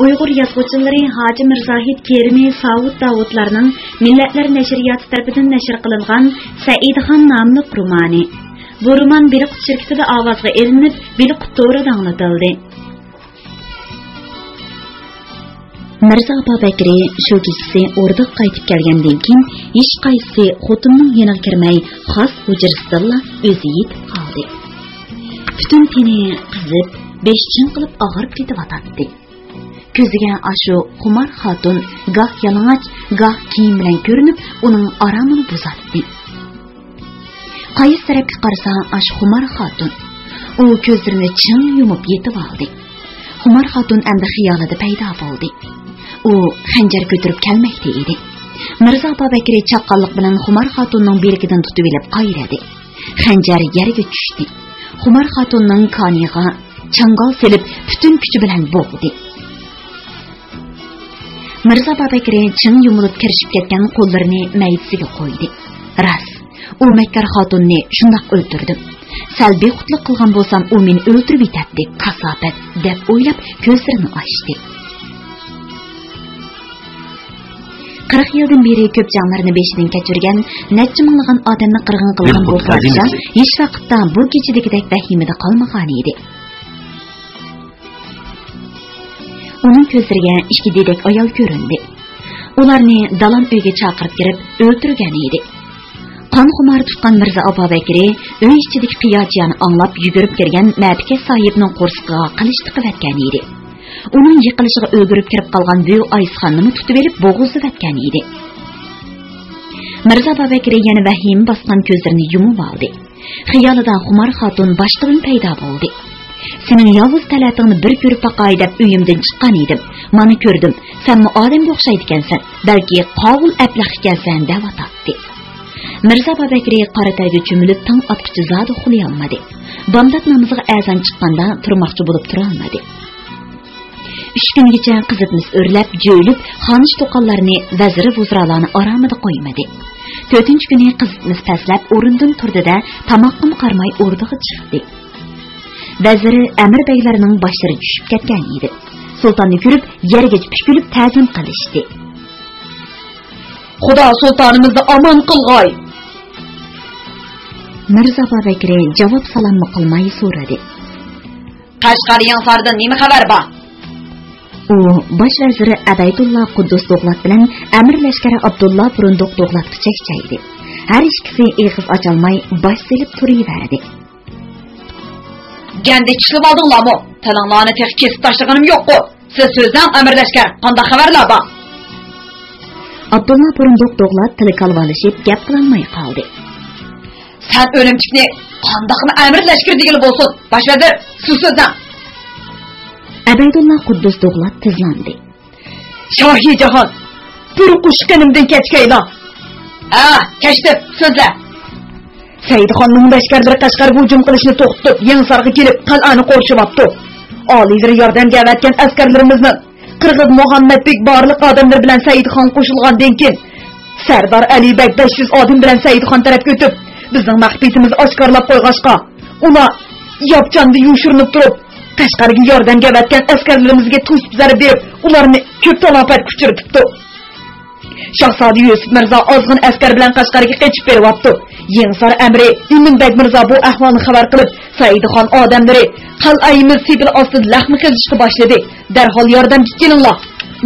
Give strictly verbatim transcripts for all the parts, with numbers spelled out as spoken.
ئۇيغۇر يازغۇچىلىرى ھاجى مىرزاھىت كېرىمى، ساۋۇت داۋۇتلارنىڭ مىللەتلەر نەشرىياتى تەرىپىدىن نەشر قىلىنغان سەئىدخان ناملىق رومانى. بۇ رومان بېلىققۇت شىركىتىدە ئاۋازغا ئېلىنىپ، بېلىققۇت تورىدا ئاڭلىتىلدى. مىرزا ئابابەكرى شۇ كېچىسى ئوردىغا قايتىپ كەلگەندىن كېيىن، ھېچقايسىسى خوتۇنىنىڭ يېنىغا كىرمەي، خاس ھۇجرىسىدىلا ئۆزى يېتىپ قالدى. پۈتۈن تېنى قىزىپ، بېشى چىڭقىلىپ ئاغرىپ كېتىۋاتاتتى. كۆزىگە ئاشۇ خۇمار خاتۇن گاھ يالىڭاچ، گاھ كىيىم بىلەن كۆرۈنۈپ، ئۇنىڭ ئارامىنى بۇزاتتى. قايسى تەرەپكە قارىسا، ئاشۇ خۇمار خاتۇن. ئۇ كۆزلىرىنى چىڭ يۇمۇپ يېتىۋالدى. خۇمار خاتۇن ئەمدى خىيالىدا پەيدا بولدى. ئۇ خەنجەر كۆتۈرۈپ كەلمەكتە ئىدى. مىرزا ئابابەكرى چاققانلىق بىلەن خۇمار خاتۇننىڭ بىلىكىدىن تۇتۇۋېلىپ قايرىدى. خەنجەر يەرگە چۈشتى. خۇمار خاتۇننىڭ كانىيىغا چاڭگال سېلىپ، پۈتۈن كۈچى بىلەن بوغدى. مىرزا ئابابەكرى چىڭ يۇمۇلۇپ كىرىشىپ كەتكەن قوللىرىنى مەيدىسىگە قويدى. راست، ئۇ مەككار خاتۇننى شۇنداق ئۆلتۈردۈم. سەل بىخۇدلۇق قىلغان بولسام، ئۇ مېنى ئۆلتۈرۈۋېتەتتى، كاساپەت، دەپ ئويلاپ، كۆزلىرىنى ئاچتى. قىرىق يىلدىن بېرى كۆپ جەڭلەرنى بېشىدىن كەچۈرگەن، نەچچە مىڭلىغان ئادەمنى قىرغىن قىلغان بۇ پادىشاھ ھېچ ۋاقىتتا بۇ كېچىدىكىدەك ۋەھىمىدە قالمىغانىدى. ئۇنىڭ كۆزلىرىگە ئىككى دېدەك ئايال كۆرۈندى. ئۇلارنى دالان ئۆيگە چاقىرىپ كىرىپ ئۆلتۈرگەن ئىدى. قان خۇمارى تۇتقان مىرزا ئابابەكرى ئۆي ئىچىدىكى قىياچىيانى ئاڭلاپ يۈگۈرۈپ كىرگەن مەپىكەش ساھىبنىڭ قورسىقىغا قىلىچ تىقىۋەتكەن ئىدى. ئۇنىڭ يىقىلىشىغا ئۈلگۈرۈپ كىرىپ قالغان بۈۋى ئايسىخاننىمۇ تۇتۇۋېلىپ بوغۇزلىۋەتكەن ئىدى. مىرزا ئابابەكرى يەنە ۋەھىمە باسقان كۆزلىرىنى يۇمۇۋالدى. خىيالىدا خۇمار خاتۇن باشقىدىن پەيدا بولدى. سېنىڭ ياۋۇز تەلەتىڭنى بىر كۆرۈپ باقاي دەپ ئۆيۈمدىن چىققان ئىدىم. مانا كۆردۈم، سەنمۇ ئادەمگە ئوخشايدىكەنسەن، بەلكى قاۋۇل ئەبلەخ ئىكەنسەن دەۋاتاتتى. مىرزا ئابابەكرى قارا تەرگە چۆمۈلۈپ تاڭ ئاتقۇچە زادى ئۇخلىيالمىدى. بامدات نامىزىغا ئەزان چىققاندا تۇرماقچى بولۇپ تۇرالمىدى. ئۈچ كۈنگىچە قىزىتمىسى ئۆرلەپ، جۆيلۈپ، خانىش-توقانلارنى، ۋەزىر-ۋۇزرالارنى ئارامىدا قويمىدى. تۆتىنچى كۈنى قىزىتمىسى پەسلەپ، ئورنىدىن تۇردى-دە، تاماققىمۇ قارىماي ئوردىغا چىقتى. ۋەزىر، ئەمىر بەگلەرنىڭ باشلىرى چۈشۈپ كەتكەن ئىدى. سۇلتاننى كۆرۈپ، يەرگىچە پۈكۈلۈپ تەزىم قىلىشتى. «خۇدا سۇلتانىمىزنى ئامان قىلغاي!» مىرزا ئابابەكرى جاۋاب سالاممۇ قىلماي سورىدى. «قەشقەر يېڭىساردىن نېمە خەۋەر بار؟» ئۇ باش ۋەزىرى ئەبەيدۇللا قۇددۇس دوغلات بىلەن ئەمىر لەشكەر ئابدۇللا بۇرۇندۇق دوغلاتقا چەكچەيدى. ھەر ئىككىسى ئېغىز ئاچالماي باش سېلىپ تۇرۇۋەردى. «گەندەك ئىشلىۋالدىڭلارمۇ؟ تىلىڭلارنى تېخى كېسىپ تاشلىغىنىم يوققۇ. سىز سۆزلەڭ، ئەمىر لەشكەر، قانداق خەۋەرلەر بار؟» ئابدۇللا بۇرۇندۇق دوغلات تىلى كالۋالىشىپ گەپ قىلالماي قالدى. «سەن ئۆرۈمچۈكنى قانداقمۇ ئەمىر لەشكىرى دېگىلى بولسۇن؟ باش ۋەزىر، سىز سۆزلەڭ.» ئەبەيدۇللا قۇددۇس دوغلات تىزلاندى. «شاھى جاھان، بىر قوشۇق قېنىمدىن كەچكەيلا.» «ھە، كەچتىم، سۆزلە.» «سەئىدخاننىڭ لەشكەرلىرى قەشقەرگە ھۇجۇم قىلىشنى توختىتىپ، يېڭىسارغا كېلىپ، قەلئەنى قورشىۋاپتۇ. ئالىيلىرى ياردەمگە ئەۋەتكەن ئەسكەرلىرىمىزنىڭ قىرغىز مۇھەممەت بېگ بارلىق ئادەملىرى بىلەن سەئىدخانغا قوشۇلغاندىن كېيىن، سەردار ئەلى بەگ بەش يۈز ئادەم بىلەن سەئىدخان تەرەپكە ئۆتۈپ، بىزنىڭ مەخپىيىتىمىزنى ئاشكارىلاپ قويغاچقا، ئۇلار ياپچاندا يوشۇرۇنۇپ تۇرۇپ، قەشقەرگە ياردەمگە ئەۋەتكەن ئەسكەرلىرىمىزگە توسۇپ زەربە بېرىپ، ئۇلارنى كۆپ تالاپەتكە ئۇچرىتىپتۇ. شاھزادە يۈسۈپ مىرزا ئازغىن ئەسكەر بىلەن قەشقەرگە قېچىپ بېرىۋاپتۇ. يېڭىسار ئەمىرى ئىمىن بەگ مىرزا بۇ ئەھۋالنى خەۋەر قىلىپ، سەئىدخان ئادەملىرى قەلئەيىمىز سېپىلى ئاستىدا لەخمە قېزىشقا باشلىدى. دەرھال ياردەمگە كېلىڭلار،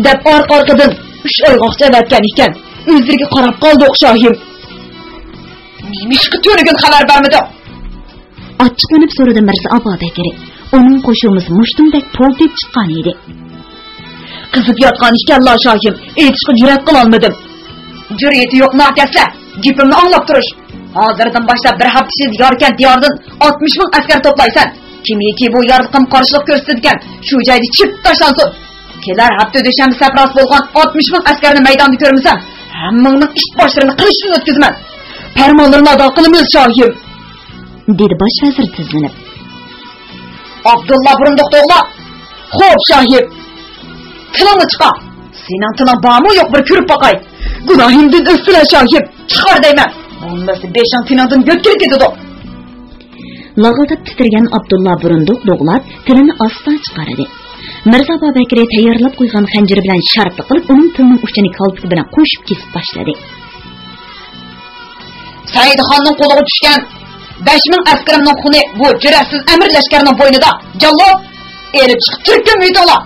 دەپ ئارقا-ئارقىدىن ئۈچ ئايغاقچى ئەۋەتكەن ئىكەن. ئۆزلىرىگە قاراپ قالدۇق، شاھىم. نېمىشقا تۈنۈگۈن خەۋەر بەرمىدىڭ؟ ئاچچىقلىنىپ سورىدى مىرزا ئابابەكرى. ئۇنىڭ قوشۇنىمىز مۇشتۇمدەك پولتىيىپ چىققان ئىدى. قىزىپ ياتقان ئىكەنلا، شاھىم، ئېيتىشقا جۈرئەت قىلالمىدىم. جۈرئىتى يوق ناتەسلەر، گېپىمنى ئاڭلاپ تۇرۇش. ھازىردىن باشلاپ بىر ھەپتە ئىچىدە ياركەنت دىيارىدىن ئاتمىش مىڭ ئەسكەر توپلايسەن. كىمكى بۇ يارلىقىمغا قارشىلىق كۆرسىتىدىكەن، شۇ جايدا چىپ تاشلانسۇن. كېلەر ھەپتە دۈشەنبە سەپراسى بولغان ئاتمىش مىڭ ئەسكەرنى مەيداندا كۆرمىسەم، ھەممىڭنىڭ ئىش باشلىرىنى قىلىچتىن ئۆتكۈزىمەن. پەرمانلىرىنى ئادا قىلىمىز، شاھىم، دېدى باش ۋەزىر تىزلىنىپ. ئابدۇللا بۇرۇندۇق دوغلات. خوپ، شاھىم. تىلىڭنى چىقار. سېنىڭ تىلىڭ بارمۇ يوق، بىر كۆرۈپ باقاي. گۇناھىمدىن ئۆتسىلە، شاھىم. چىقار دەيمەن. بولمىسا بېشىڭ تېنىڭدىن يۆتكىلىپ كېتىدۇ. لاغىلداپ تىترىگەن ئابدۇللا بۇرۇندۇق دوغلات تىلىنى ئاستا چىقاردى. مىرزا بابەكرى تەييارلاپ قويغان خەنجىرى بىلەن شارپا قىلىپ، ئۇنىڭ تىلىنىڭ ئۇچىنى كالپۇكى بىلەن قوشۇپ كېسىپ باشلىدى. سەئىدخاننىڭ قولىغا چۈشكەن بەش مىڭ ئەسكىرىمنىڭ خۇنى بۇ جۈرئەتسىز ئەمىر لەشكەرنىڭ بوينىدا. جاللات، ئېلىپ چىقىپ تۈركۈم ئېتىڭلار!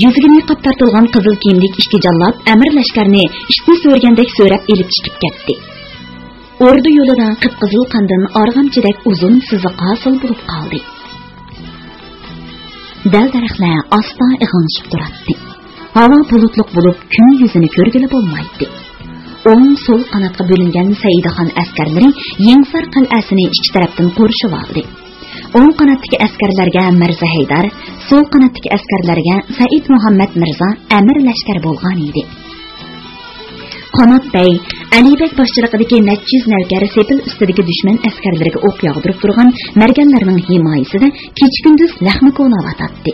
يۈزىگە نىقاب تارتىلغان قىزىل كىيىملىك ئىككى جاللات ئەمىر لەشكەرنى ئىتنى سۆرىگەندەك سۆرەپ ئېلىپ چىقىپ كەتتى. ئوردا يولىدا قىپقىزىل قاندىن ئارغامچىدەك ئۇزۇن سىزىق ھاسىل بولۇپ قالدى. دەل-دەرەخلەر ئاستا ئېغىڭشىپ تۇراتتى. ھاۋا بۇلۇتلۇق بولۇپ، كۈن يۈزىنى كۆرگىلى بولمايتتى. ئوڭ، سول قاناتقا بۆلۈنگەن سەئىدخان ئەسكەرلىرى يېڭىسار قەلئەسىنى ئىككى تەرەپتىن قورشىۋالدى. ئوڭ قاناتتىكى ئەسكەرلەرگە مىرزا ھەيدەر، سول قاناتتىكى ئەسكەرلەرگە سەئىد مۇھەممەد مىرزا ئەمىر لەشكەر بولغانىدى. قانات بەگ، ئەلى بەگ باشچىلىقىدىكى نەچچە يۈز نەۋكەر سېپىل ئۈستىدىكى دۈشمەن ئەسكەرلىرىگە ئوق ياغدۇرۇپ تۇرغان مەرگەنلەرنىڭ ھىمايىسىدە كېچە-كۈندۈز لەخمە كولاۋاتاتتى.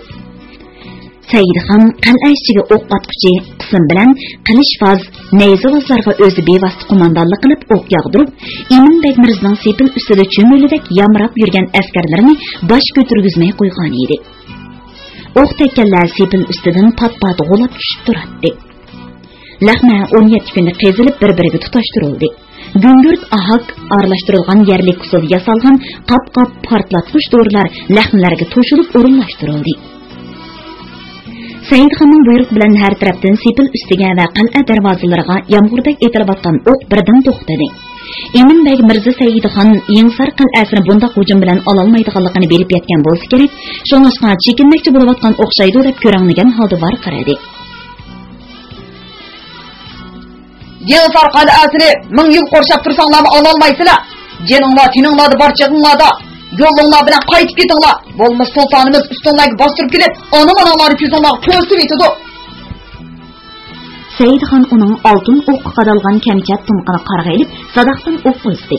سەئىدخان قەلئە ئىچىگە ئوق ئاتقۇچى قىسىم بىلەن قىلىچۋاز، نەيزىۋازلارغا ئۆزى بىۋاسىتە قوماندانلىق قىلىپ ئوق ياغدۇرۇپ، ئىمىن بەگ مىرزىنىڭ سېپىل ئۈستىدە چۆمۈلىدەك يامراپ يۈرگەن ئەسكەرلىرىنى باش كۆتۈرگۈزمەي قويغانىدى. ئوق تەگكەنلەر سېپىل ئۈستىدىن پات-پات غۇلاپ چۈشۈپ تۇراتتى. لەخمە ئون يەتتە كۈندە قېزىلىپ، بىر-بىرىگە تۇتاشتۇرۇلدى. گۈڭگۈرت، ئاھاك ئارىلاشتۇرۇلغان يەرلىك ئۇسۇلدا ياسالغان قاپ-قاپ پارتلاتقۇچ دورىلار لەخمىلەرگە توشۇلۇپ ئورۇنلاشتۇرۇلدى. سەئىدخاننىڭ بۇيرۇقى بىلەن ھەر تەرەپتىن سېپىل ئۈستىگە ۋە قەلئە دەرۋازىلىرىغا يامغۇردەك ئېتىلىۋاتقان ئوق بىردىن توختىدى. ئىمىن بەگ مىرزا سەئىدخان يېڭىسار قەلئەسىنى بۇنداق ھۇجۇم بىلەن ئالالمايدىغانلىقىنى بىلىپ يەتكەن بولسا كېرەك، شۇڭلاشقا چېكىنمەكچى بولۇۋاتقان ئوخشايدۇ دەپ كۆرەڭلىگەن ھالدا ۋارقىرىدى. يېڭىسار قەلئەسىنى مىڭ يىل قورشاپ تۇرساڭلارمۇ ئالالمايسىلەر. جېنىڭلار تېنىڭلاردا بار چېغىڭلاردا يولۇڭلار بىلەن قايتىپ كېتىڭلار. بولمىسا سۇلتانىمىز ئۈستۈڭلارگە باستۇرۇپ كېلىپ، ئانا-ماناڭلارنى كۆزۈڭلارغا كۆرسىتىۋېتىدۇ. سەئىدخان ئۇنىڭ ئالتۇن ئوققا قادالغان كەمچەت تۇمىقىنى قارىغا ئېلىپ، ساداقتىن ئوق ئۇزدى.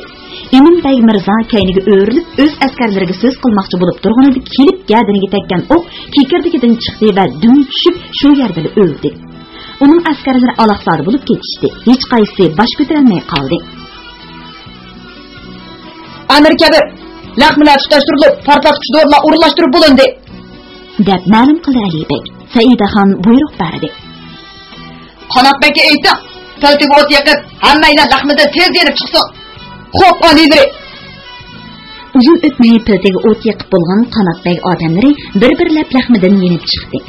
ئىمىن بەگ مىرزا كەينىگە ئۆرۈلۈپ، ئۆز ئەسكەرلىرىگە سۆز قىلماقچى بولۇپ تۇرغىنىدا، كېلىپ گەدىنىگە تەگكەن ئوق كېكىردىكىدىن چىقتى ۋە دۈم چۈشۈپ، شۇ يەردىلا ئۆلدى. ئۇنىڭ ئەسكەرلىرى ئالاقزادە بولۇپ كېتىشتى. ھېچقايسىسى باش كۆتۈرەلمەي قالدى. ئەمىر كەبىر، لەخمىلەر تۇتاشتۇرۇلۇپ، پارتلاتقۇچ دورىلار ئورۇنلاشتۇرۇپ بولۇندى، دەپ مەلۇم قىلدى ئەلى بەگ. سەئىدخان بۇيرۇق بەردى. قانات بەگكە ئېيتىڭ، پىلتىگە ئوت يېقىپ، ھەممەيلەن لەخمىدىن تېز يېنىپ چىقسۇن. خوپ، ئالىيلىرى! ئۇزۇن ئۆتمەي پىلتىگە ئوت يېقىپ بولغان قانات بەگ ئادەملىرى بىر-بىرلەپ لەخمىدىن يېنىپ چىقتى.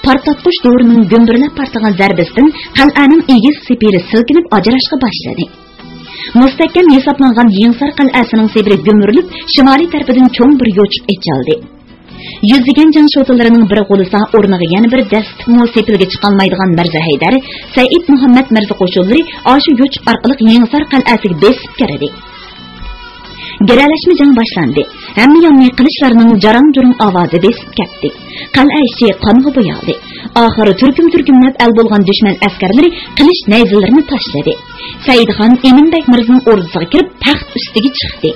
پارتلاتقۇچ دورىنىڭ گۈمبۈرلەپ پارتلىغان زەربىسىدىن قەلئەنىڭ ئېگىز سېپىلى سىلكىنىپ ئاجراشقا باشلىدى. مۇستەھكەم ھېسابلانغان يېڭىسار قەلئەسىنىڭ سېپىلى گۈمۈرۈلۈپ، شىمالىي تەرىپىدىن چوڭ بىر يوچۇق ئېچىلدى. يۈزلىگەن جەڭ شوتىلىرىنىڭ بىر غۇلىسا ئورنىغا يەنە بىر دەسسىتىپمۇ سېپىلگە چىقالمايدىغان مىرزا ھەيدەر، سەئىد مۇھەممەد مىرزا قوشۇنلىرى ئاشۇ يوچۇق ئارقىلىق يېڭىسار قەلئەسىگە بېسىپ كىردى. گىرەلەشمە جەڭ باشلاندى. ھەممە ياننى قىلىچلارنىڭ جاراڭ-جۇرۇڭ ئاۋازى بېسىپ كەتتى. قەلئە ئىچى قانغا بويالدى. ئاخىرى تۈركۈم-تۈركۈملەپ ئەل بولغان دۈشمەن ئەسكەرلىرى قىلىچ نەيزىلىرىنى تاشلىدى. سەئىدخان ئىمىن بەگ مىرزىنىڭ ئوردىسىغا كىرىپ، تەخت ئۈستىگە چىقتى.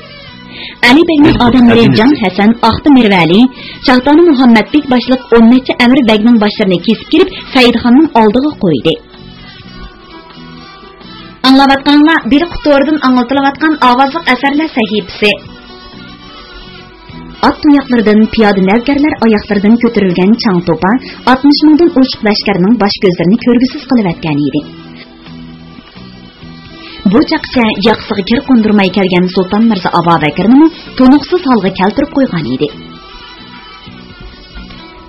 ئەلى بەگنىڭ ئادەملىرى جان ھەسەن، ئاختا مىرۋەلى، شاھدانە مۇھەممەتبېگ باشلىق ئون نەچچە ئەمىر بەگنىڭ باشلىرىنى كېسىپ كېلىپ، سەئىدخاننىڭ ئالدىغا قويدى. ئاڭلاۋاتقانلار بىلقۇ تورىدىن ئاڭلىتىلىۋاتقان ئاۋازلىق ئەسەرلەر سەھىپىسى. ئات تۇياقلىرىدىن پىيادە نەۋكەرلەر ئاياقلىرىدىن كۆتۈرۈلگەن چاڭ توپا ئاتمىش مىڭدىن ئوشۇق لەشكەرنىڭ باش-كۆزلىرىنى كۆرگۈسىز قىلىۋەتكەنىدى. بۇ چاغقىچە ياقىسىغا كىر قوندۇرماي كەلگەن سۇلتان مىرزا ئابابەكرىنىمۇ تونۇقسىز ھالغا كەلتۈرۈپ قويغانىدى.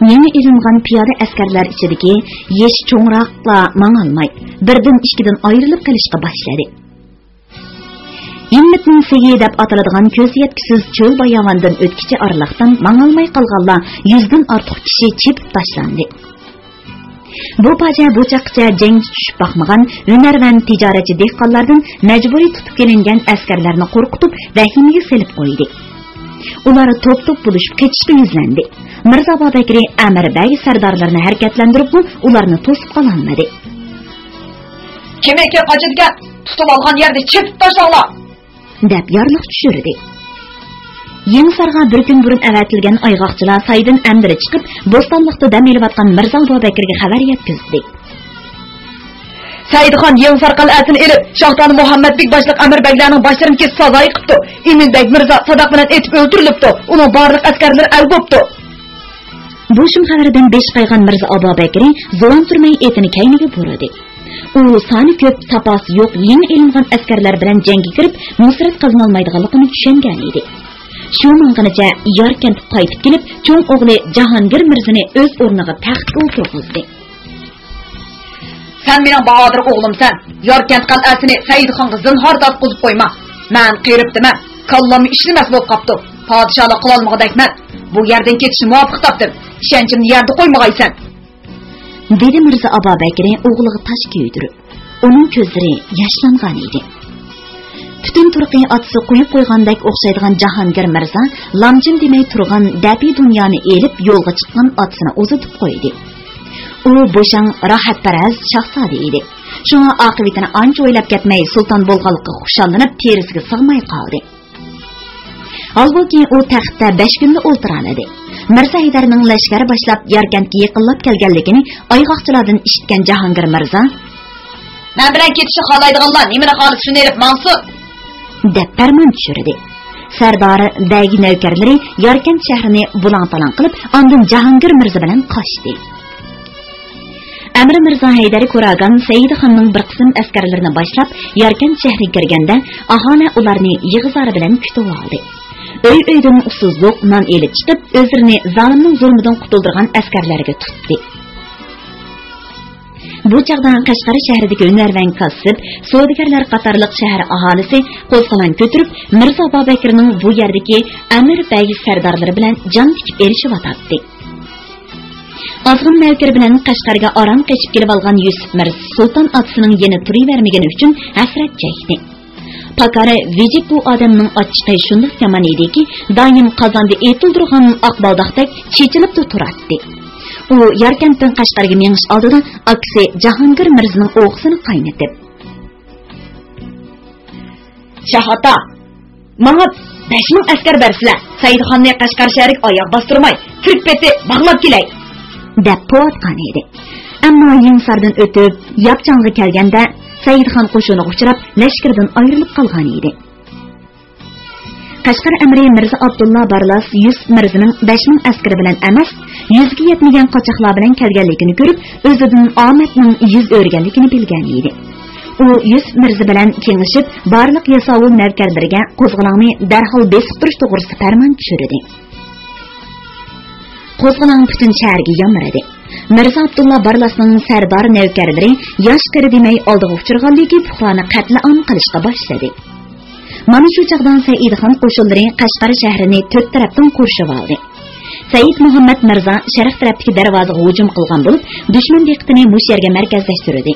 يېڭى ئېلىنغان پىيادە ئەسكەرلەر ئىچىدىكى يېشى چوڭراقلار ماڭالماي، بىردىن ئىككىدىن ئايرىلىپ قېلىشقا باشلىدى. ھىممەتنىڭ سېيى دەپ ئاتىلىدىغان كۆز يەتكۈسىز چۆل باياۋاندىن ئۆتكۈچە ئارىلىقتىن ماڭالماي قالغانلار يۈزدىن ئارتۇق كىشى چېپىپ تاشلاندى. بۇ پاجىئە بۇ چاغقىچە جەڭگە چۈشۈپ باقمىغان، ھۈنەرۋەن تىجارەتچى دېھقانلاردىن مەجبۇرىي تۇتۇپ كېلىنگەن ئەسكەرلەرنى قورقۇتۇپ، ۋەھىمىگە سېلىپ قويدى. ئۇلار توپ-توپ بولۇشۇپ قېچىشقا يۈزلەندى. مىرزا بابەكرى ئەمىر بەگ سەردارلىرىنى ھەرىكەتلەندۈرۈپمۇ ئۇلارنى توسۇپ قالالمىدى. كىم ئەكىرىپ قاچىدىكەن، تۇتۇپ ئالغان يەردە چېپىپ تاشلاڭلار! دەپ يارلىق چۈشۈردى. يېڭىسارغا بىر كۈن بۇرۇن ئەۋەتىلگەن ئايغاقچىلار سايدىن ئەمدىلا چىقىپ، بوستانلىقتا دەم ئېلىۋاتقان مىرزا بابەكرىگە خەۋەر يەتكۈزدى. سەئىدخان يېڭىسار قەلئەسىنى ئېلىپ، شاھدانە مۇھەممەتبېگ باشلىق ئەمىر بەگلەرنىڭ باشلىرىنى كېسىپ سازايى قىپتۇ. ئىمىن بەگ مىرزا ساداق بىلەن ئېتىپ ئۆلتۈرۈلۈپتۇ. ئۇنىڭ بارلىق ئەسكەرلىرى ئەل بوپتۇ. بۇ شۇم خەۋەردىن بېشى قايغان مىرزا ئابابەكرى زۇۋان سۈرمەي ئېتىنى كەينىگە بۇرىدى. ئۇ سانى كۆپ، ساپاسى يوق، يېڭى ئېلىنغان ئەسكەرلەر بىلەن جەڭگە كىرىپ، نۇسرەت قازىنالمايدىغانلىقىنى چۈشەنگەن ئىدى. شۇ ماڭغىنىچە ياركەنتكە قايتىپ كېلىپ، چوڭ ئوغلى جاھانگىر مىرزىنى ئۆز ئورنىغا تەختكە ئولتۇرغۇزدى. سەن مېنىڭ باھادىر ئوغلۇمسەن. ياركەنت قەلئەسىنى سەئىدخانغا زىنھار تارتقۇزۇپ قويما. مەن قېرىپتىمەن. كاللاممۇ ئىشلىمەس بولۇپ قاپتۇ. پادىشاھلىق قىلالمىغۇدەكمەن. بۇ يەردىن كېتىشنى مۇۋاپىق تاپتىم. ئىشەنچىمنى يەردە قويمىغايسەن. دېدى مىرزا ئابابەكرى ئوغلىغا تاش كۆيدۈرۈپ. ئۇنىڭ كۆزلىرى ياشلانغان ئىدى. پۈتۈن تۇرقى ئاتىسى قويۇپ قويغاندەك ئوخشايدىغان جاھانگىر مىرزا لامجىم دېمەي تۇرغان دەپىي دۇنيانى ئېلىپ يولغا چىققان ئاتىسىنى ئۇزىتىپ قويدى. ئۇ بوشاڭ، راھەتپەرەس شاھزادە ئىدى. شۇڭا ئاقىۋىتىنى ئانچە ئويلاپ كەتمەي، سۇلتان بولغانلىقىغا خۇشاللىنىپ، تېرىسىگە سىغماي قالدى. ھالبۇكى، ئۇ تەختتە بەش كۈنلا ئولتۇرالىدى. مىرزا ھەيدەرنىڭ لەشكەر باشلاپ، ياركەنتكە يېقىنلاپ كەلگەنلىكىنى ئايغاقچىلاردىن ئىشىتكەن جاھانگىر مىرزا، مەن بىلەن كېتىشنى خالايدىغانلار نېمىنى خالىسا، شۇنى ئېلىپ ماڭسۇن، دەپ پەرمان چۈشۈردى. سەردار، بەگ نەۋكەرلىرى ياركەنت شەھىرىنى بۇلاڭ-تالاڭ قىلىپ، ئاندىن جاھانگىر مىرزا بىلەن قاچتى. ئەمىر مىرزا ھەيدەر كوراگان سەئىدخاننىڭ بىر قىسىم ئەسكەرلىرىنى باشلاپ، ياركەنت شەھىرىگە كىرگەندە، ئاھالە ئۇلارنى يىغا-زار بىلەن كۈتۈۋالدى. ئۆي-ئۆيدىن ئۇسسۇزلۇق، نان ئېلىپ چىقىپ، ئۆزلىرىنى زالىمنىڭ زۇلمىدىن قۇتۇلدۇرغان ئەسكەرلەرگە تۇتتى. بۇ چاغدا قەشقەر شەھىرىدىكى ھۈنەرۋەن كاسىپ، سودىگەرلەر قاتارلىق شەھەر ئاھالىسى قوزغىلاڭ كۆتۈرۈپ، مىرزا ئابابەكرىنىڭ بۇ يەردىكى ئەمىر بەگ سەردارلىرى بىلەن جان تىكىپ ئېلىشىۋاتاتتى. ئازغىنە نەۋكىرى بىلەن قەشقەرگە ئاران قېچىپ كېلىۋالغان يۈسۈپ مىرزا سۇلتان ئاتىسىنىڭ يېنىدا تۇرۇۋەرمىگىنى ئۈچۈن ھەسرەت چەكتى. پاكارى ۋىجىك بۇ ئادەمنىڭ ئاچچىقى شۇنداق يامان ئىدىكى، دائىم قازاندا ئېتىلدۇرغان ئاق بالداقتەك چېچىلىپلا تۇراتتى. ئۇ ياركەنتتىن قەشقەرگە مېڭىش ئالدىدا ئاكىسى جاھانگىر مىرزىنىڭ ئوغىسىنى قاينىتىپ، شاھ ئاتا، ماڭا بەش مىڭ ئەسكەر بەرسىلە، سەئىدخاننى قەشقەر شەھىرىگە ئاياغ باستۇرماي، تۈرك پېتى باغلاپ كېلەي، دەپ پوۋاتقان ئىدى. ئەمما يېڭىساردىن ئۆتۈپ، ياپچاڭغا كەلگەندە، سەئىدخان قوشۇنىغا ئۇچراپ، لەشكىرىدىن ئايرىلىپ قالغان ئىدى. قەشقەر ئەمىرى مىرزا ئابدۇللا بارلاس يۈسۈپ مىرزىنىڭ بەش مىڭ ئەسكىرى بىلەن ئەمەس، يۈزگە يەتمىگەن قاچاقلار بىلەن كەلگەنلىكىنى كۆرۈپ، ئۆزىدىن ئامەتنىڭ يۈز ئۆرۈگەنلىكىنى بىلگەن ئىدى. ئۇ يۈسۈپ مىرزا بىلەن كېڭىشىپ، بارلىق ياساۋۇل نەۋكەرلىرىگە قوزغىلاڭنى دەرھال بېسىپ تۇرۇش توغرىسىدا پەرمان چۈشۈردى. قوزغىلاڭ پۈتۈن شەھەرگە يامرىدى. مىرزا ئابدۇللا بارلاسنىڭ سەردار نەۋكەرلىرى ياش قېرى دېمەي ئالدىغا ئۇچرىغانلىكى پۇقرانى قەتلىئام قىلىشقا باشلىدى. مانا شۇ چاغدا سەئىدخان قوشۇنلىرى قەشقەر شەھىرىنى تۆت تەرەپتىن قورشىۋالدى. سەئىد مۇھەممەد مىرزا شەرق تەرەپتىكى دەرۋازىغا ھۇجۇم قىلغان بولۇپ، دۈشمەن دىققىتىنى مۇشۇ يەرگە مەركەزلەشتۈردى.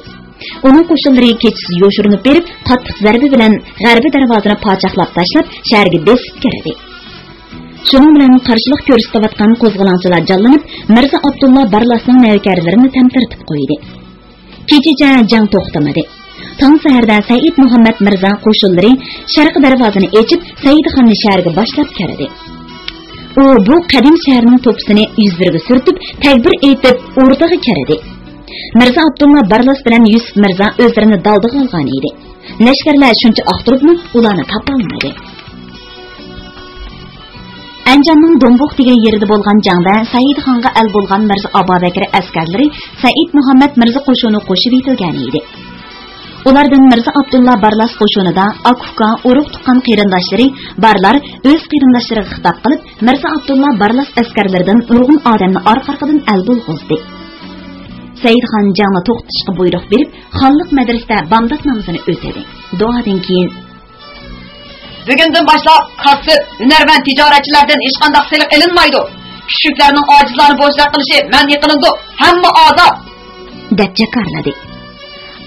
ئۇنىڭ قوشۇنلىرى كېچىسىز يوشۇرۇنۇپ بېرىپ، قاتتىق زەربە بىلەن غەربىي دەرۋازىنى پاچاقلاپ تاشلاپ، شەھەرگە بېسىپ كىردى. شۇنىڭ بىلەن قارشىلىق كۆرسىتىۋاتقان قوزغىلاڭچىلار جانلىنىپ، مىرزا ئابدۇللا بارلاسنىڭ نەۋكەرلىرىنى تەمتىرىتىپ قويدى. كېچىچە جەڭ توختىمىدى. تاڭ سەھەردە سەئىد مۇھەممەد مىرزا قوشۇنلىرى شەرقىي دەرۋازىنى ئېچىپ، سەئىدخاننى شەھەرگە باشلاپ كىردى. ئۇ بۇ قەدىم شەھەرنىڭ توپىسىنى يۈزلىرىگە سۈرتۈپ، تەكبىر ئېيتىپ، ئوردىغا كىردى. مىرزا ئابدۇللا بارلاس بىلەن يۈسۈپ مىرزا ئۆزلىرىنى دالدىغا ئالغان ئىدى. لەشكەرلەر شۇنچە ئاختۇرۇپمۇ ئۇلارنى تاپالمىدى. ئەنجاننىڭ دومبۇق دېگەن يېرىدە بولغان جەڭدە سەئىدخانغا ئەل بولغان مىرزا ئابابەكرى ئەسكەرلىرى سەئىد مۇھەممەد مىرزا قوشۇنىغا قوشۇۋېتىلگەن ئىدى. ئۇلاردىن مىرزا ئابدۇللا بارلاس قوشۇنىدا ئاكا-ئۇكا، ئۇرۇق-تۇغقان، قېرىنداشلىرى بارلار ئۆز قېرىنداشلىرىغا خىتاب قىلىپ، مىرزا ئابدۇللا بارلاس ئەسكەرلىرىدىن نۇرغۇن ئادەمنى ئارقا-ئارقىدىن ئەل بولغۇزدى. سەئىدخان جەڭنى توختىتىشقا بۇيرۇق بېرىپ، خانلىق مەدرىسىدە بامدات نامىزىنى ئۆتىدى. دۇئادىن كېيىن، بۈگۈندىن باشلاپ كاسىپ، ھۈنەرۋەن تىجارەتچىلەردىن ھېچقانداق سېلىق ئېلىنمايدۇ. كۈچلۈكلەرنىڭ ئاجىزلارنى بوشىلىق قىلىشى مەنئى قىلىنىدۇ. ھەممە ئازاد! دەپ جاكارلىدى.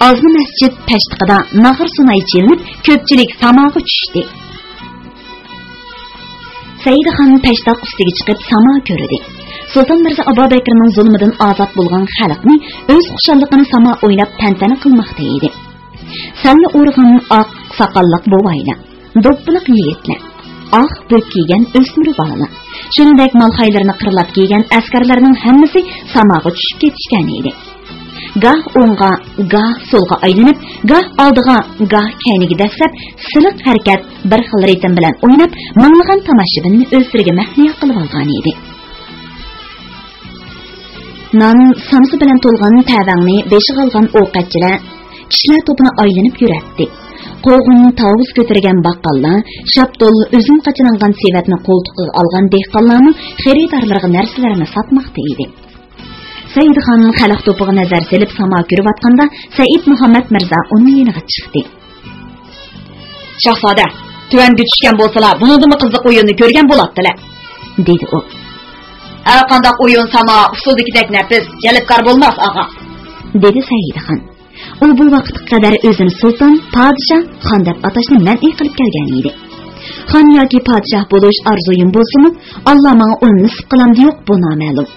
ئازلا مەسچىت پەشتىقىدا ناخىر سۇناي چېلىنىپ، كۆپچىلىك ساماغا چۈشتى. سەئىدخان پەشتاق ئۈستىگە چىقىپ ساما كۆردى. سۇلتان مىرزا ئابابەكرىنىڭ زۇلمىدىن ئازاد بولغان خەلقنى ئۆز خۇشاللىقىنى ساما ئويناپ تەنتەنە قىلماقتا ئىدى. سەللا ئورىغان ئاق ساقاللىق بوۋايلار، دوپپىلىق يىگىتلەر، ئاق بۆك كىيگەن ئۆسمۈر بالىلار، شۇنىڭدەك مالخايلىرىنى قىرلاپ كىيگەن ئەسكەرلەرنىڭ ھەممىسى ساماغا چۈشۈپ كېتىشكەن ئىدى. گاھ ئوڭغا، گاھ سولغا ئايلىنىپ، گاھ ئالدىغا، گاھ كەينىگە دەسسەپ، سىلىق ھەرىكەت، بىر خىل رىتىم بىلەن ئويناپ، مىڭلىغان تاماشىبىننى ئۆزلىرىگە مەھلىيا قىلىۋالغان ئىدى. نان، سامسا بىلەن تولغان تەۋەڭنى بېشىغا ئالغان ئوقەتچىلەر كىشىلەر توپىنى ئايلىنىپ يۈرەتتى. قوغۇن، تاۋۇز كۆتۈرگەن باققاللار شاپتۇل، ئۈزۈم قاچىلانغان سېۋەتنى قولتۇقىغا ئالغان دېھقانلارمۇ خېرىدارلىرىغا نەرسىلەرنى ساتماقتا ئىدى. سەئىدخان خەلق توپىغا نەزەر سېلىپ ساما كۆرۈۋاتقاندا، سەئىد مۇھەممەد مىرزا ئۇنىڭ يېنىغا چىقتى. شاھزادە، تۆۋەنگە چۈشكەن بولسىلا، بۇنىڭدىنمۇ قىزىق ئويۇننى كۆرگەن بولاتتىلە، دېدى ئۇ. ھەرقانداق ئويۇن ساما ئۇسسۇلدىكىدەك نەپىس، جەلپكار بولماس، ئاغا، دېدى سەئىدخان. ئۇ بۇ ۋاقىتقا قەدەر ئۆزىنى سۇلتان، پادىشاھ، خان دەپ ئاتاشنى مەنئى قىلىپ كەلگەن ئىدى. خان ياكى پادىشاھ بولۇش ئارزۇيۇم بولسىمۇ، ئاللا ماڭا ئۇنى نېسىپ قىلامدۇ يوق، بۇ نامەلۇم.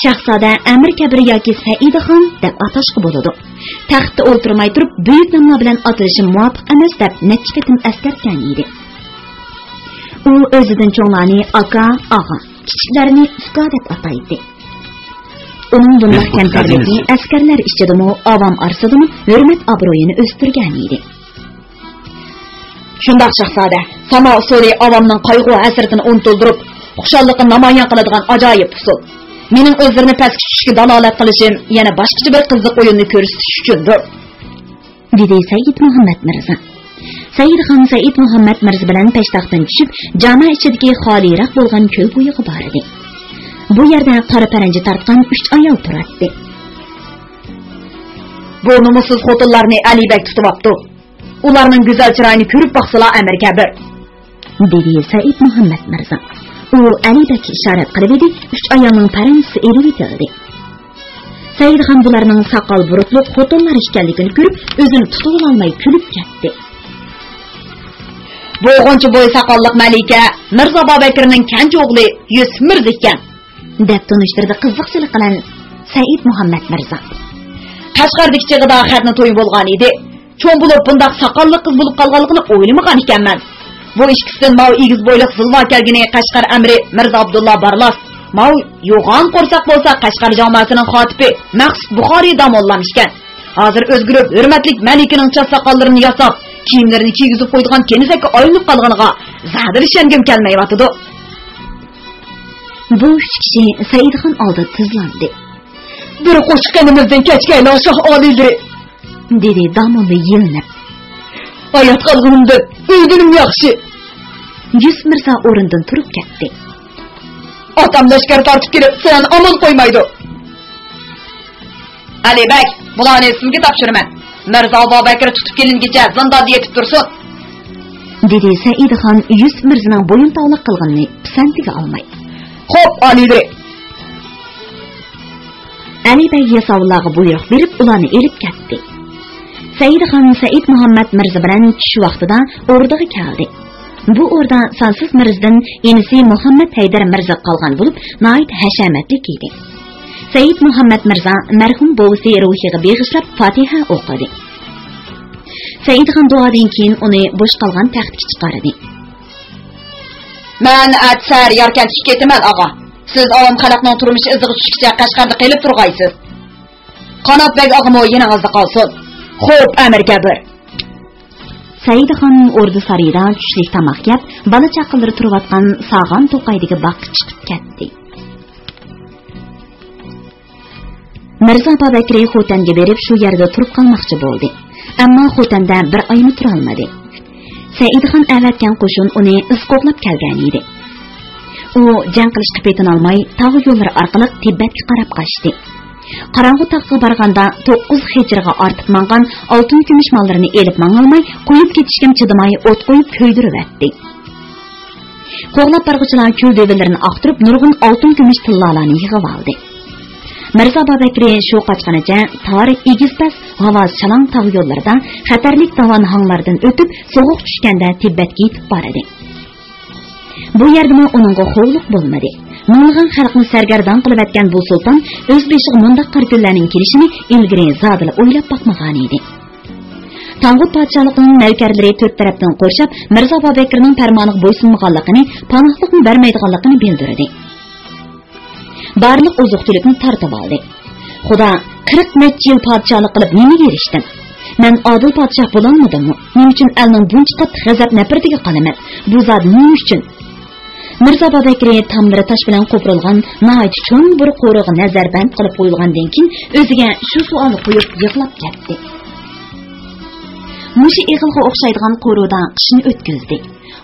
شاھزادە ئەمىر كەبىر ياكى سەئىدخان دەپ ئاتاشقا بولىدۇ. تەختتە ئولتۇرماي تۇرۇپ، بۈيۈك ناملار بىلەن ئاتىلىشىم مۇۋاپىق ئەمەس دەپ نەچچە قېتىم ئەسكەرتكەن ئىدى. ئۇ ئۆزىدىن چوڭلارنى ئاكا، ئاغا، كىچىكلەرنى ئۇكا دەپ ئاتايتتى. ئۇنىڭ بۇنداق كەمتەرلىكى ئەسكەرلەر ئىچىدىمۇ، ئاۋام ئارىسىدىمۇ ھۆرمەت ئابرۇيىنى ئۆستۈرگەن ئىدى. شۇنداق، شاھزادە. ساما ئۇسسۇلى ئاۋامنىڭ قايغۇ-ھەسرىتىنى ئۇنتۇلدۇرۇپ، خۇشاللىقىنى نامايان قىلىدىغان ئاجايىپ ئۇسۇل. مېنىڭ ئۆزلىرىنى پەسكە چۈشۈشكە دالالەت قىلىشىم يەنە باشقىچە بىر قىزىق ئويۇننى كۆرسىتىش ئۈچۈندۇر، دېدى سەئىد مۇھەممەد مىرزا. سەئىدخان سەئىد مۇھەممەد مىرزا بىلەن پەشتاقتىن چۈشۈپ، جامە ئىچىدىكى خالىيراق بولغان كۆل بويىغا باردى. بۇ يەردە قارا پەرەنجە تارتقان ئۈچ ئايال تۇراتتى. بۇ نومۇسسىز خوتۇنلارنى ئەلى بەگ تۇتۇۋاپتۇ. ئۇلارنىڭ گۈزەل چىرايىنى كۆرۈپ باقسىلا، ئەمىر كەبىر، دېدى سەئىد مۇھەممەد مىرزا. ئۇ ئەلى بەگكە ئىشارەت قىلىۋىدى، ئۈچ ئايالنىڭ پەرەنجىسى ئېلىۋېتىلدى. سەئىدخان بۇلارنىڭ ساقال بۇرۇتلۇق خوتۇنلار ئىكەنلىكىنى كۆرۈپ، ئۆزىنى تۇتۇۋالالماي كۈلۈپ كەتتى. بۇ غۇنچە بوي ساقاللىق مەلىكە مىرزا بابەكرىنىڭ كەنجى ئوغلى يۈسۈپ مىرزا ئىكەن، دەپ تونۇشتۇردى قىزىقچىلىق بىلەن سەئىد مۇھەممەد مىرزا. قەشقەردىكى چېغىدا خەتنە تويى بولغان ئىدى. چوڭ بولۇپ بۇنداق ساقاللىق قىز بولۇپ قالغانلىقىنى ئويلىمىغان ئىكەنمەن. بۇ ئىككىسىدىن ماۋۇ ئېگىز بويلۇق زىلۋا كەلگىنى قەشقەر ئەمىرى مىرزا ئابدۇللا بارلاس. ماۋۇ يوغان قورساق بولسا قەشقەر جاماسىنىڭ خاتىپى مەخسۇت بۇخارىي داموللام ئىكەن. ھازىر ئۆزگىرىپ، ھۆرمەتلىك مەلىكىنىڭ چاچ ساقاللىرىنى ياساپ، كىيىملىرىنى كىيگۈزۈپ قويىدىغان كېنىزەككە ئايلىنىپ قالغىنىغا زادىلا ئىشەنگۈم كەلمەيۋاتىدۇ. بۇ ئۈچ كىشى سەئىدخان ئالدىدا تىزلاندى. بىر قوشۇق قېنىمىزدىن كەچكەيلا، شاھ ئالىيلىرى، دېدى داموللا يېلىنىپ. ھايات قالغىنىمدىن ئۆلگىنىم ياخشى. يۈسۈپ مىرزا ئورنىدىن تۇرۇپ كەتتى. ئاتام لەشكەر تارتىپ كېلىپ، سېنى ئامان قويمايدۇ. ئەلى بەگ، بۇلارنى سىزگە تاپشۇرىمەن. مىرزا بابەكرى تۇتۇپ كېلىنگىچە زىنداندا يېتىپ تۇرسۇن، دېدى سەئىدخان يۈسۈپ مىرزىنىڭ بويۇنتاۋلىق قىلغىنىنى پىسەنتىگە ئالماي. خوپ، ئالىيلىرى. ئەلى بەگ ياساۋۇللارغا بۇيرۇق بېرىپ، ئۇلارنى ئېلىپ كەتتى. سەئىدخان سەئىد مۇھەممەد مىرزا بىلەن چۈش ۋاقتىدا ئوردىغا كەلدى. بۇ ئوردا سانسىز مىرزىدىن ئىنىسى مۇھەممەد ھەيدەر مىرزىغا قالغان بولۇپ، ناھايىتى ھەشەمەتلىك ئىدى. سەئىد مۇھەممەد مىرزا مەرھۇم بوۋىسى روھىغا بېغىشلاپ فاتىھە ئوقۇدى. سەئىدخان دۇئادىن كېيىن ئۇنى بوش قالغان تەختكە چىقاردى. مەن ئەتىسەھەر ياركەنتكە كېتىمەن، ئاغا. سىز ئاۋام خەلقنىڭ تۇرمۇشى ئىزىغا چۈشكىچە قەشقەردە قېلىپ تۇرغايسىز. قانات بەگ ئاغىمۇ يېنىڭىزدا قالسۇن. خوپ، ئەمىر كەبىر. سەئىدخان ئوردا سارىيىدا چۈشلۈك تاماق يەپ، بالا-چاقىلىرى تۇرۇۋاتقان ساغان توقايدىكى باغقا چىقىپ كەتتى. مىرزا بابەكرى خوتەنگە بېرىپ، شۇ يەردە تۇرۇپ قالماقچى بولدى. ئەمما خوتەندە بىر ئايمۇ تۇرالمىدى. سەئىدخان ئەۋەتكەن قوشۇن ئۇنى ئىز قوغلاپ كەلگەن ئىدى. ئۇ جەڭ قىلىشقا پېتىنالماي، تاغ يوللىرى ئارقىلىق تىبەتكە قاراپ قاچتى. قاراڭغۇ تاغقا بارغاندا، توققۇز خېچىرغا ئارتىپ ماڭغان ئالتۇن كۈمۈش ماللىرىنى ئېلىپ ماڭالماي، قويۇپ كېتىشكىمۇ چىدىماي، ئوت قويۇپ كۆيدۈرۈۋەتتى. قوغلاپ بارغۇچىلار كۈل دېۋىلىرىنى ئاختۇرۇپ، نۇرغۇن ئالتۇن كۈمۈش تىللالارنى يىغىۋالدى. مىرزا بابەكرى شۇ قاچقىنىچە تار، ئېگىز-پەس، ھاۋاسى شالاڭ تاغ يوللىرىدا خەتەرلىك داۋان ھاڭلاردىن ئۆتۈپ، سوغۇق چۈشكەندە تىبەتكە يېتىپ بارىدۇ. بۇ يەردىمۇ ئۇنىڭغا خوۋلۇق بولمىدى. مىڭلىغان خەلقنى سەرگەردان قىلىۋەتكەن بۇ سۇلتان ئۆز بېشىغا مۇنداق قارا كۈنلەرنىڭ كېلىشىنى ئىلگىرى زادىلا ئويلاپ باقمىغانىدى. تاڭغۇت پادىشاھلىقىنىڭ نەۋكەرلىرى تۆت تەرەپتىن قورشاپ، مىرزا بابەكرىنىڭ پەرمانىغا بويسۇنمىغانلىقىنى، پاناھلىقمۇ بەرمەيدىغانلىقىنى بىلدۈردى. بارلىق ئوزۇق-تۈلۈكنى تارتىۋالدى. خۇدا، قىرىق نەچچە يىل پادىشاھلىق قىلىپ نېمىگە ئېرىشتىم؟ مەن ئادىل پادىشاھ بولالمىدىممۇ؟ نېمە ئۈچۈن ئەلنىڭ بۇنچە قاتتىق غەزەپ-نەپرىتىگە قالىمەن؟ بۇ زادى نېمە ئۈچۈن؟ مىرزا بابەكرى تاملىرى تاش بىلەن قوپۇرۇلغان ناھايىتى چوڭ بىر قورۇغا نەزەربەند قىلىپ قويۇلغاندىن كېيىن، ئۆزىگە شۇ سوئالنى قويۇپ يىغلاپ كەتتى. مۇشۇ ئېغىلغا ئوخشايدىغان قورۇدا قىشنى ئۆتكۈزدى.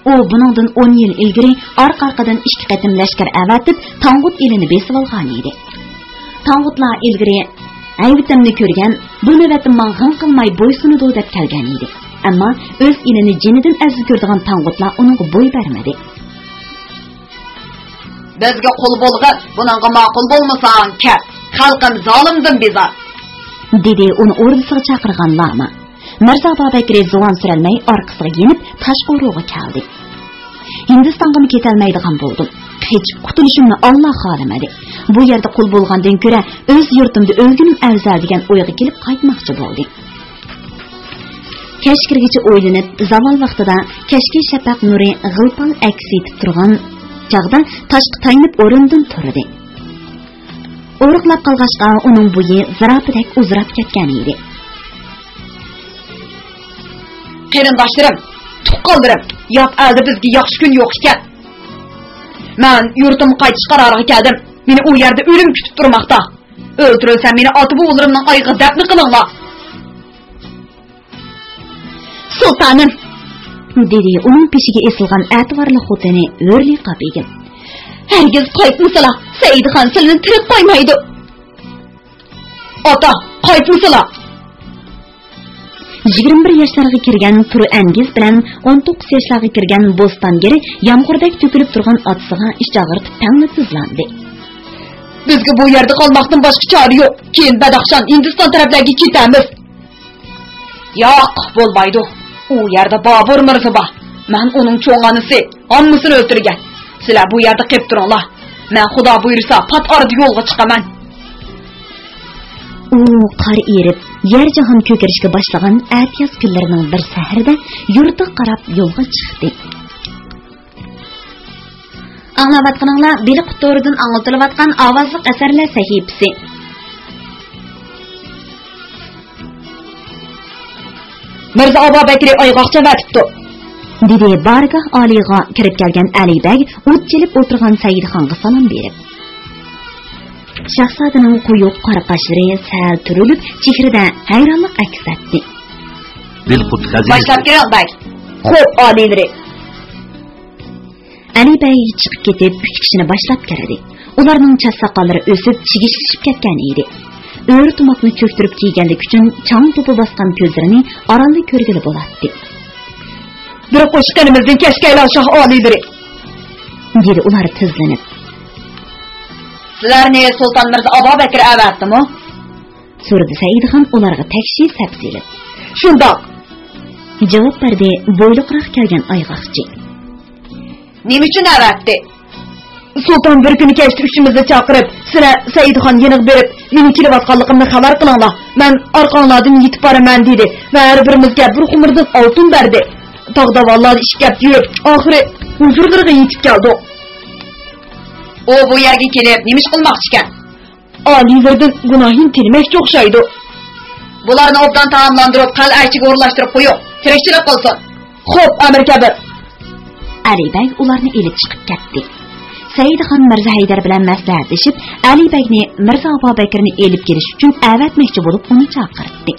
ئۇ بۇنىڭدىن ئون يىل ئىلگىرى ئارقا-ئارقىدىن ئىككى قېتىم لەشكەر ئەۋەتىپ، تاڭغۇت ئېلىنى بېسىۋالغانىدى. تاڭغۇتلار ئىلگىرى ھەيۋىتىمنى كۆرگەن، بۇ نۆۋەتتە ماڭا غىڭ قىلماي بويسۇنىدۇ دەپ كەلگەنىدى. ئەمما ئۆز ئېلىنى جېنىدىن ئەزىز كۆرىدىغان تاڭغۇتلار ئۇنىڭغا بوي بەرمىدى. بىزگە قۇل بولغىن، بۇنىڭغا ماقۇل بولمىساڭ كەت، خەلقىم زالىمدىن بىزار، دېدى ئۇنى ئوردىسىغا چاقىرغان لاما. مىرزا بابەكرى زۇۋان سۈرەلمەي ئارقىسىغا يېنىپ تاش قورۇغا كەلدى. ھىندىستانغىمۇ كېتەلمەيدىغان بولدۇم. قېچىپ قۇتۇلۇشۇمنى ئاللا خالىمىدى. بۇ يەردە قۇل بولغاندىن كۆرە ئۆز يۇرتۇمدا ئۆلگىنىم ئەۋزەل دېگەن ئويغا كېلىپ قايتماقچى بولدى. كەچ كىرگىچە ئويلىنىپ، زاۋال ۋاقتىدا كەچكى شەپەق نۇرى غىلپال ئەكس ئېتىپ تۇرغان چاغدا تاشقا تايىنىپ ئورنىدىن تۇردى. ئورۇقلاپ قالغاچقا ئۇنىڭ بويى زىراپىدەك ئۇزىراپ كەتكەن ئىدى. قېرىنداشلىرىم، تۇغقانلىرىم، يات ئەلدە بىزگە ياخشى كۈن يوق ئىكەن. مەن يۇرتۇمغا قايتىش قارارىغا كەلدىم. مېنى ئۇ يەردە ئۆلۈم كۈتۈپ تۇرماقتا. ئۆلتۈرۈلسەم، مېنى ئاتا-بوۋىلىرىمنىڭ ئايىغىغا دەپنە قىلىڭلار. سۇلتانىم، دېدى ئۇنىڭ پېشىگە ئېسىلغان ئەتىۋارلىق خوتۇنى ھۆرلىقا بېگىم. ھەرگىز قايتمىسىلا، سەئىدخان سىلىنى تىرىك قويمايدۇ. ئاتا، قايتمىسىلا! يىگىرمە بىر ياشلارغا كىرگەن تۇرۇ ئەنگىز بىلەن ئون توققۇز ياشلارغا كىرگەن بوستانگىرى يامغۇردەك تۆكۈلۈپ تۇرغان ئاتىسىغا ئىچ ئاغرىتىپ تەڭلا تىزلاندى. بىزگە بۇ يەردە قالماقتىن باشقا چارە يوق. كېيىن بەدەخشان، ھىندىستان تەرەپلەرگە كېتەمىز. ياق، بولمايدۇ. ئۇ يەردە بابۇر مىرزا بار. مەن ئۇنىڭ چوڭ ئانىسى. ھاممىسىنى ئۆلتۈرگەن. سىلەر بۇ يەردە قېلىپ تۇرۇڭلار. مەن خۇدا بۇيرۇسا پات ئارىدا يولغا چىقىمەن. ئۇ قار ئېرىپ، يەر جاھان كۆكىرىشكە باشلىغان ئەتىياز كۈنلىرىنىڭ بىر سەھىرىدە يۇرتىغا قاراپ يولغا چىقتى. ئاڭلاۋاتقىنىڭلار بېلىق تورىدىن ئاڭلىتىلىۋاتقان ئاۋازلىق ئەسەرلەر سەھىپىسى. مىرزا ئابابەكرى ئايغاقچە ئەۋەتىپتۇ، دېدى بارگاھ ئالىيىغا كىرىپ كەلگەن ئەلى بەگ ئوت چېلىپ ئولتۇرغان سەئىدخانغا سالام بېرىپ. شاھزادىنىڭ قويۇق قارا قاشلىرى سەل تۈرۈلۈپ، چېھرىدە ھەيرانلىق ئەكس ئەتتى. بىلقۇت خەزىنىسى. باشلاپ كىرىڭ، بەگ. خوپ، ئالىيلىرى. ئەلى بەگ چىقىپ كېتىپ، ئۈچ كىشىنى باشلاپ كىردى. ئۇلارنىڭ چاچ ساقاللىرى ئۆسۈپ، چىگىشلىشىپ كەتكەن ئىدى. ئۆرە تۇماقنى چۆكتۈرۈپ كىيگەنلىكى ئۈچۈن چاڭ توپا باسقان كۆزلىرىنى ئارانلا كۆرگىلى بولاتتى. بىر قوشۇق قېنىمىزدىن كەچكەيلا، شاھ ئالىيلىرى! دېدى ئۇلار تىزلىنىپ. سىلەرنى سۇلتان مىرزا ئابابەكرى ئەۋەتتىمۇ؟ سورىدى سەئىدخان ئۇلارغا تەكشى سەپسېلىپ. شۇنداق! جاۋاب بەردى بويلۇقراق كەلگەن ئايغاقچى. نېمە ئۈچۈن ئەۋەتتى؟ سۇلتان بىر كۈنى كەچتە ئۈچىمىزنى چاقىرىپ، سىلەر سەئىدخان يېنىغا بېرىپ، مېنىڭ كېلىۋاتقانلىقىمنى خەۋەر قىلىڭلار، مەن ئارقاڭلاردىن يېتىپ بارىمەن، دېدى ۋە ھەر بىرىمىزگە بىر خۇمۇردىن ئالتۇن بەردى. تاغ داۋانلاردا ئىشكەپ يۈرۈپ، ئاخىرى ھۇزۇرلىرىغا يېتىپ كەلدۇق. ئۇ بۇ يەرگە كېلىپ نېمە ئىش قىلماقچىكەن؟ ئالىيلىرىدىن گۇناھىنى تىلىمەكچى ئوخشايدۇ. بۇلارنى ئوبدان تائاملاندۇرۇپ، قەلئە ئىچىگە ئورۇنلاشتۇرۇپ قويۇڭ. تىرىكچىلىك قىلسۇن. خوپ، ئەمىر كەبىر. ئەلى بەگ ئۇلارنى ئېلىپ چىقىپ كەتتى. سەئىدخان مىرزا ھەيدەر بىلەن مەسلىھەتلىشىپ، ئەلى بەگنى مىرزا ئابابەكرىنى ئېلىپ كېلىش ئۈچۈن ئەۋەتمەكچى بولۇپ، ئۇنى چاقىرتتى.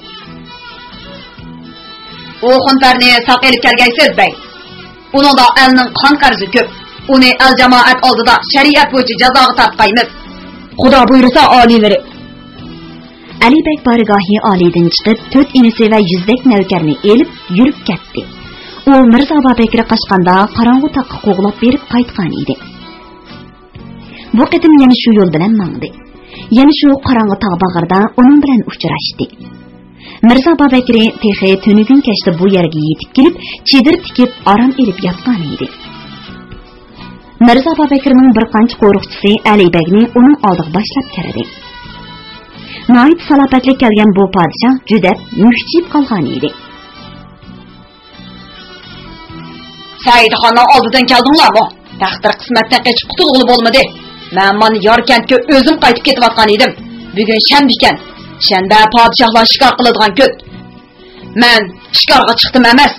ئۇ خۇنپەرنى ساق ئېلىپ كەلگەيسىز، بەگ. ئۇنىڭدا ئەلنىڭ قان قەرزى كۆپ. ئۇنى ئەل جامائەت ئالدىدا شەرىئەت بويىچە جازاغا تارتقايمىز. خۇدا بۇيرۇسا، ئالىيلىرى. ئەلى بەگ بارگاھى ئالىيدىن چىقىپ، تۆت ئىنىسى ۋە يۈزدەك نەۋكەرنى ئېلىپ يۈرۈپ كەتتى. ئۇ مىرزا ئابابەكرى قاچقاندا قاراڭغۇ تاغقا قوغلاپ بېرىپ قايتقان ئىدى. بۇ قېتىم يەنە شۇ يول بىلەن ماڭدى. يەنە شۇ قاراڭغۇ تاغ باغرىدا ئۇنىڭ بىلەن ئۇچراشتى. مىرزا بابەكرى تېخى تۈنۈگۈن كەچتە بۇ يەرگە يېتىپ كېلىپ، چېدىر تىكىپ ئارام ئېلىپ ياتقان ئىدى. مىرزا بابەكرىنىڭ بىر قانچە قورۇقچىسى ئەلى بەگنى ئۇنىڭ ئالدىغا باشلاپ كىردى. ناھايىتى سالاپەتلىك كەلگەن بۇ پادىشاھ جۈدەپ، مۈكچىيىپ قالغان ئىدى. سەئىدخاننىڭ ئالدىدىن كەلدىڭلارمۇ؟ تەقدىر قىسمەتتىن قېچىپ قۇتۇلغىلى بولمىدى. مەن مانا ياركەنتكە ئۆزۈم قايتىپ كېتىۋاتقان ئىدىم. بۈگۈن شەنبە ئىكەن. شەنبە پادىشاھلار شىكار قىلىدىغان كۈن. مەن شىكارغا چىقتىم ئەمەس،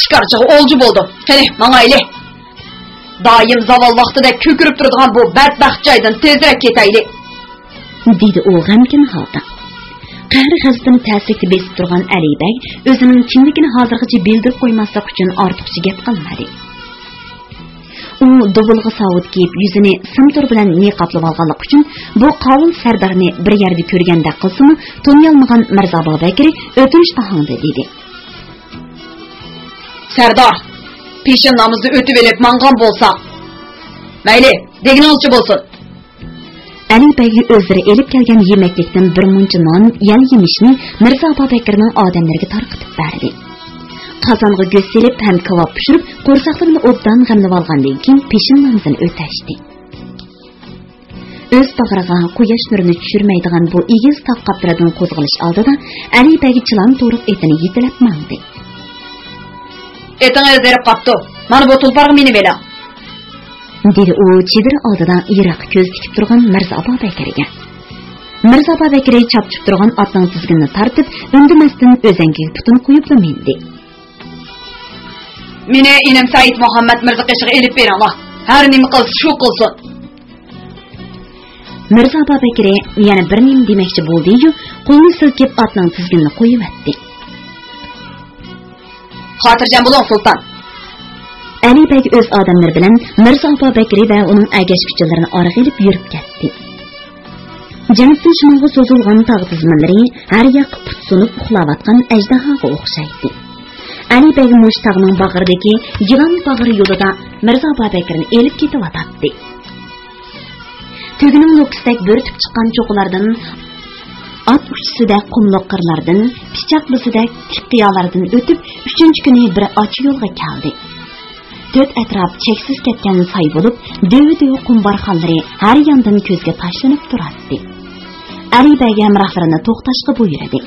شىكارچىغا ئولجا بولدۇم. قېنى، ماڭايلى. دائىم زاۋال ۋاقتىدەك كۆكىرىپ تۇرىدىغان بۇ بەدبەخت جايدىن تېزرەك كېتەيلى، دېدى ئۇ غەمكىن ھالدا. قەھرى-غەزىپىنى تەسلىكتە بېسىپ تۇرغان ئەلى بەگ ئۆزىنىڭ كىملىكىنى ھازىرغىچە بىلدۈرۈپ قويماسلىق ئۈچۈن ئارتۇقچە گەپ قىلمىدى. ئۇ دۇبۇلغا ساۋۇت كىيىپ، يۈزىنى سىمتۇر بىلەن نىقابلىۋالغانلىقى ئۈچۈن، بۇ قاۋۇل سەردارنى بىر يەردە كۆرگەندەك قىلسىمۇ، تونۇيالمىغان مىرزا بابەكرى ئۆتۈنۈش ئاھاڭدا دېدى: سەردار، پېشىن نامىزىنى ئۆتۈۋېلىپ ماڭغان بولساق. مەيلى، دېگىنىڭىزچە بولسۇن. ئەلى بەگ ئۆزلىرى ئېلىپ كەلگەن يېمەكلىكتىن بىر مۇنچە نان، يەل يېمىشنى مىرزا بابەكرىنىڭ ئادەملىرىگە تارقىتىپ بەردى. قازانغا گۆش سېلىپ ھەم كاۋاپ پىشۇرۇپ، قورساقلىرىنى ئوبدان غەملىۋالغاندىن كېيىن، پېشىن نامىزىنى ئۆتەشتى. ئۆز باغرىغا قۇياش نۇرىنى چۈشۈرمەيدىغان بۇ ئېگىز تاغ قاپتىلىدىن قوزغىلىش ئالدىدا، ئەلى بەگ چىلان تورۇق ئېتىنى يېتىلەپ ماڭدى. ئېتىڭىز ھېرىپ قاپتۇ. مانا بۇ تۇلپارغا مىنىۋېلىڭ، دېدى ئۇ چېدىر ئالدىدا يىراققا كۆز تىكىپ تۇرغان مىرزا بابەكرىگە. مىرزا بابەكرى چاپچىپ تۇرغان ئاتنىڭ تىزگىنىنى تارتىپ، ئۈندىمەستىن ئۆزەڭگىگە پۇتىنى قويۇپلا مىندى. مېنى ئىنىم سەئىد مۇھەممەد مىرزا قېشىغا ئېلىپ بېرىڭلار. ھەر نېمە قىلسا، شۇ قىلسۇن. مىرزا بابەكرى يەنە بىر نېمە دېمەكچى بولدى-يۇ، قولىنى سىلكىپ ئاتنىڭ تىزگىنىنى قويۇۋەتتى. خاتىرجەم بولۇڭ، سۇلتان. ئەلى بەگ ئۆز ئادەملىرى بىلەن مىرزا بابەكرى ۋە ئۇنىڭ ئەگەشكۈچىلىرىنى ئارىغا ئېلىپ يۈرۈپ كەتتى. جەنۇبتىن شىمالغا سوزۇلغان تاغ تىزمىلىرى ھەر ياققا پۇت سۇنۇپ ئۇخلاۋاتقان ئەجدىھاغا ئوخشايتتى. ئەلى بەگ مۇشۇ تاغنىڭ باغرىدىكى يىلان باغرى يولىدا مىرزا بابەكرىنى ئېلىپ كېتىۋاتاتتى. تۆگىنىڭ نوكىسىدەك بۆرتۈپ چىققان چوققىلاردىن، ئات ئۇچىسىدەك قۇملۇق قىرلاردىن، پىچاق بىزىدەك تىك قىيالاردىن ئۆتۈپ، ئۈچىنچى كۈنى بىر ئاچا يولغا كەلدى. تۆت ئەتراپ چەكسىز كەتكەن ساي بولۇپ، دۆۋە-دۆۋە قۇم بارخانلىرى ھەر ياندىن كۆزگە تاشلىنىپ تۇراتتى. ئەلى بەگ ھەمراھلىرىنى توختاشقا بۇيرۇدى.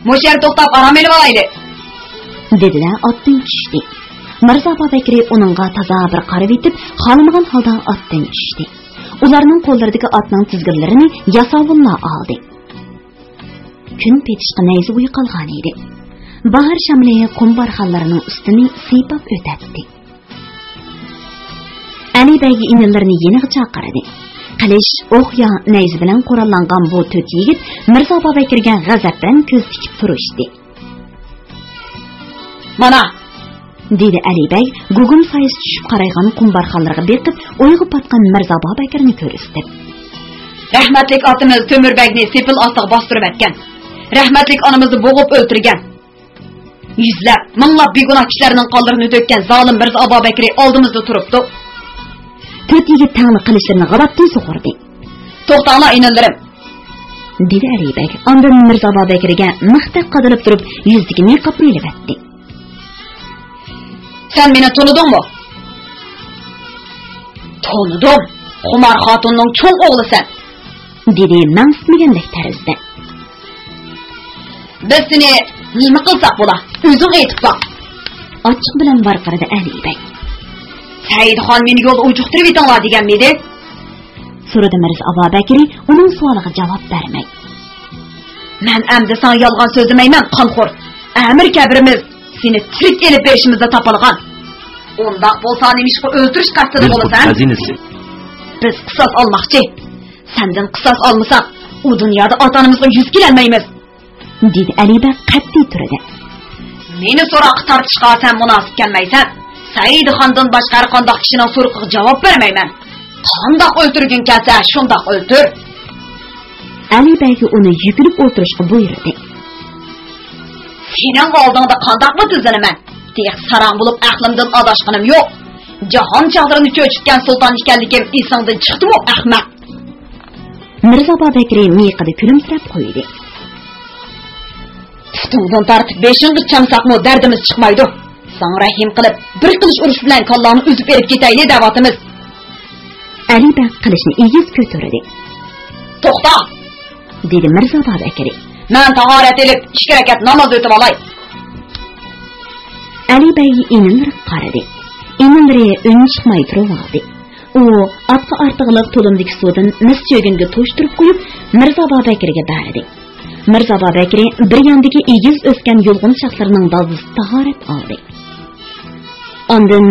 مۇشۇ يەردە توختاپ ئارام ئېلىۋالايلى، دېدى-دە، ئاتتىن چۈشتى. مىرزا بابەكرى ئۇنىڭغا تازا بىر قارىۋېتىپ، خالىمىغان ھالدا ئاتتىن چۈشتى. ئۇلارنىڭ قوللىرىدىكى ئاتنىڭ تىزگىنلىرىنى ياساۋۇللار ئالدى. كۈن پېتىشقا نەيزە بويى قالغانىدى. باھار شامىلى قۇم بارخانلىرىنىڭ ئۈستىنى سىيپاپ ئۆتەتتى. ئەلى بەگ ئىنىلىرىنى يېنىغا چاقىردى. قىلىچ، ئوق يا نەيزە بىلەن قوراللانغان بۇ تۆت يىگىت مىرزا بابەكرىگە غەزەپ بىلەن كۆز تىكىپ تۇرۇشتى. مانا، دېدى ئەلى بەگ گۇگۇم سايىسى چۈشۈپ قارايغان قۇم بارخانلىرىغا بېقىپ، ئويغا پاتقان مىرزا بابەكرىنى كۆرسىتىپ. رەھمەتلىك ئاتىمىز تۆمۈر بەگنى سېپىل ئاتىغا باستۇرۇۋەتكەن. رەھمەتلىك ئانىمىزنى بوغۇپ ئۆلتۈرگەن. يۈزلەپ، مىڭلاپ بىگۇناھ كىشىلەرنىڭ قانلىرىنى تۆككەن زالىم مىرزا ئابابەكرى ئالدىمىزدا تۇرۇپتۇ. تۆت يىگىت تەڭلا قىلىچلىرىنى غالاپتىن سۇغۇردى. توختاڭلار، ئىنىلىرىم، دېدى ئەلى بەگ. ئاندىن مىرزا ئابابەكرىگە مىختەك قادىلىپ تۇرۇپ، يۈزىدىكى نىقابنى ئېلىۋەتتى. سەن مېنى تونۇدۇڭمۇ؟ تونۇدۇم. خۇمار خاتۇننىڭ چوڭ ئوغلىسەن، دېدى مەڭسىتمىگەندەك تەرزدە. بىز سېنى نېمە قىلساق بولا؟ ئۆزۈڭ ئېيتىپ باق. ئاچچىق بىلەن ۋارقىرىدى ئەلى بەگ. سەئىدخان مېنى يولدا ئۇجۇقتۇرۇۋېتىڭلار دېگەنمىدى؟ سورىدى مىرزا ئابابەكرى ئۇنىڭ سوئالىغا جاۋاب بەرمەي. مەن ئەمدى ساڭا يالغان سۆزلىمەيمەن، قانخور. ئەمىر كەبىرىمىز سېنى تىرىك ئېلىپ بېرىشىمىزنى تاپالىغان. ئۇنداق بولسا نېمىشقا ئۆلتۈرۈش قەستىدە بولىسەن؟ بىز قىساس ئالماقچى. سەندىن قىساس ئالمىساق، ئۇ دۇنيادا ئاتا-ئانىمىزغا يۈز كېلەلمەيمىز، دېدى ئەلى بەگ قەتئىي تۈردە. مېنى سوراققا تارتىشقا سەن مۇناسىپ كەلمەيسەن. سەئىدخاندىن باشقا ھەر قانداق كىشىنىڭ سورىقىغا جاۋاب بەرمەيمەن. قانداق ئۆلتۈرگۈڭ كەلسە، شۇنداق ئۆلتۈر. ئەلى بەگ ئۇنى يۈكۈنۈپ ئولتۇرۇشقا بۇيرۇدى. سېنىڭ ئالدىڭدا قانداقمۇ تىزلىنىمەن؟ تېخى ساراڭ بولۇپ ئەقلىمدىن ئاداشقىنىم يوق. جاھان چاغلىرىنى چۆچۈتكەن سۇلتان ئىكەنلىكىم ئېسىڭدىن چىقتىمۇ، ئەخمەق؟ مىرزا بابەكرى مىيىقىدا كۈلۈمسىرەپ قويدى. پۇتۇڭدىن تارتىپ بېشىڭغا چامساقمۇ دەردىمىز چىقمايدۇ. ساڭا رەھىم قىلىپ، بىر قىلىچ ئۇرۇش بىلەن كاللاڭنى ئۈزۈپ ئېلىپ كېتەيلى دەۋاتىمىز. ئەلى بەگ قىلىچنى ئېگىز كۆتۈردى. توختا! دېدى مىرزا بابەكرى. مەن تاھارەت ئېلىپ، ئىككى رەكەت ناماز ئۆتۈۋالاي. ئەلى بەگ ئىنىلىرىغا قارىدى. ئىنىلىرى ئۈن چىقماي تۇرۇۋالدى. ئۇ ئاتقا ئارتىغلىق تۇلۇمدىكى سۇدىن مىس چۆگۈنگە توشتۇرۇپ قويۇپ، مىرزا بابەكرىگە بەردى. مىرزا بابەكرى بىر ياندىكى ئېگىز ئۆسكەن يۇلغۇن شاخلىرىنىڭ دالدىسىدا تاھارەت ئالدى. ئاندىن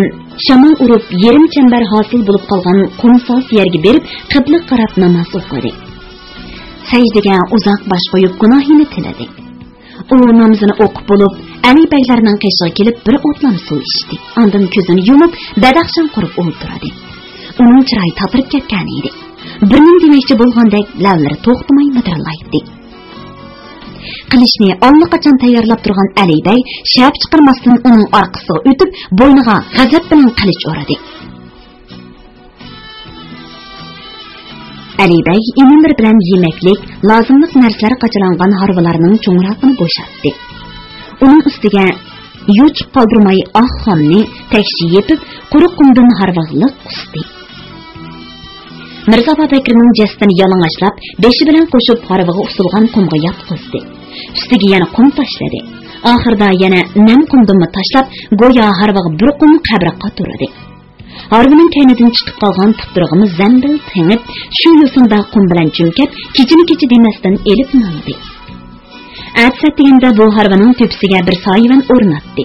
شامال ئۇرۇپ، يېرىم چەمبەر ھاسىل بولۇپ قالغان قۇمساز يەرگە بېرىپ، قىبلىگە قاراپ ناماز ئوقۇدى. سەجدىگە ئۇزاق باش قويۇپ، گۇناھىنى تىلىدى. ئۇ نامىزىنى ئوقۇپ بولۇپ، ئەلى بەگلەرنىڭ قېشىغا كېلىپ، بىر ئوتلام سۇ ئىچتى. ئاندىن كۆزىنى يۇمۇپ، بەدەخشان قۇرۇپ ئولتۇرىدى. ئۇنىڭ چىرايى تاتىرىپ كەتكەن ئىدى. بىر نېمە دېمەكچى بولغاندەك، لەۋلىرى توختىماي مىدىرلايتتى. قىلىچنى ئاللىقاچان تەييارلاپ تۇرغان ئەلى بەگ شەپە چىقارماستىن ئۇنىڭ ئارقىسىغا ئۆتۈپ، بوينىغا غەزەپ بىلەن قىلىچ ئۇردى. ئەلى بەگ ئىنىلىرى بىلەن يېمەكلىك، لازىملىق نەرسىلەر قاچىلانغان ھارۋىلارنىڭ چوڭراقىنى بوشاتتى. ئۇنىڭ ئۈستىگە يوچۇق قالدۇرماي ئاق خامنى تەكشى يېپىپ، قۇرۇق قۇمدىن ھارۋىغا لىق قۇستى. مىرزا بابەكرىنىڭ جەسىتىنى يالىڭاچلاپ، بېشى بىلەن قوشۇپ ھارۋىغا ئۇسۇلغان قۇمغا ياتقۇزدى. ئۈستىگە يەنە قۇم تاشلىدى. ئاخىرىدا يەنە نەم قۇمدىنمۇ تاشلاپ، گويا ھارۋىغا بىر قۇم قەبرە قاتۇردى. ھارۋىنىڭ كەينىدىن چىقىپ قالغان پۇتلىرىغىمۇ زەمبىل تېڭىپ، شۇ يوسۇندا قۇم بىلەن چۈمكەپ، كېچىنى كېچە دېمەستىن ئېلىپ ماڭدى. ئەتىسى ئەتىگەندە بۇ ھارۋىنىڭ تۆپىسىگە بىر سايىۋەن ئورناتتى.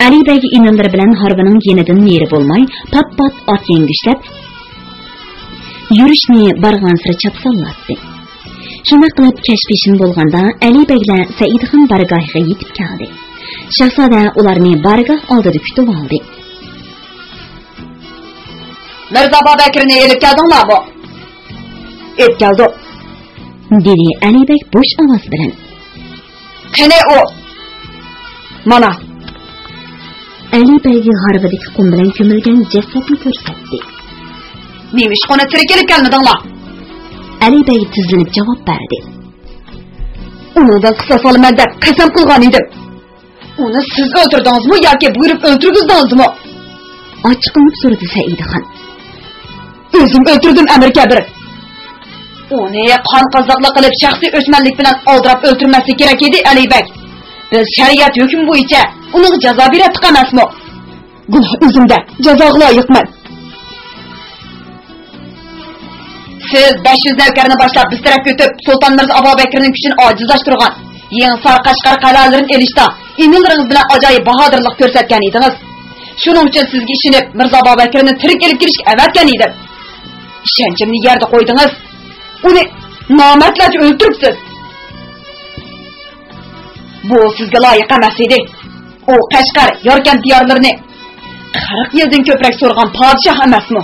ئەلى بەگ ئىنىلىرى بىلەن ھارۋىنىڭ يېنىدىن نېرى بولماي، پات-پات ئات يەڭگۈشلەپ، يۈرۈشنى بارغانسېرى چاپسانلاتتى. شۇنداق قىلىپ، كەچ پېشىن بولغاندا، ئەلى بەگلەر سەئىدخان بارگاھىغا يېتىپ كەلدى. شاھزادە ئۇلارنى بارگاھ ئالدىدا كۈتۈۋالدى. مىرزا بابەكرىنى ئېلىپ كەلدىڭلارمۇ؟ ئېلىپ كەلدۇق، دېدى ئەلى بەگ بوش ئاۋاز بىلەن. قېنى ئۇ؟ مانا. ئەلى بەگ ھارۋىدىكى قۇم بىلەن كۆمۈلگەن جەسەتنى كۆرسەتتى. نېمىشقا ئۇنى تىرىك ئېلىپ كەلمىدىڭلار؟ ئەلى بەگ تىزلىنىپ جاۋاب بەردى. ئۇنىڭدىن قىساس ئالىمەن دەپ قەسەم قىلغان ئىدىم. ئۇنى سىز ئۆلتۈردىڭىزمۇ ياكى بۇيرۇپ ئۆلتۈرگۈزدىڭىزمۇ؟ ئاچچىقلىنىپ سورىدى سەئىدخان. ئۆزۈم ئۆلتۈردۈم، ئەمىر كەبىر. ئۇنى قان قازاقلىق قىلىپ، شەخسىي ئۆچمەنلىك بىلەن ئالدىراپ ئۆلتۈرمەسلىك كېرەك ئىدى، ئەلى بەگ. بىز شەرىئەت ھۆكمى بويىچە ئۇنىڭغا جازا بېرەتتۇق ئەمەسمۇ؟ گۇناھ ئۆزۈمدە، جازاغا لايىقمەن. سىز بەش يۈز نەۋكەرنى باشلاپ بىز تەرەپكە ئۆتۈپ، سۇلتان مىرزا ئابابەكرىنىڭ كۈچىنى ئاجىزلاشتۇرغان، يېڭىسار، قەشقەر قەلئەلىرىنى ئېلىشتا ئىنىلىرىڭىز بىلەن ئاجايىپ باھادىرلىق كۆرسەتكەن ئىدىڭىز. شۇنىڭ ئۈچۈن سىزگە ئىشىنىپ، مىرزا ئابابەكرىنى تىرىك ئېلىپ كېلىشكە ئەۋەتكەن ئىدىم. ئىشەنچىمنى يەردە قويدىڭىز. ئۇنى نامەردلەرچە ئۆلتۈرۈپسىز. بۇ سىزگە لايىق ئەمەس ئىدى. ئۇ قەشقەر، ياركەنت دىيارلىرىنى قىرىق يىلدىن كۆپرەك سورىغان پادىشاھ ئەمەسمۇ؟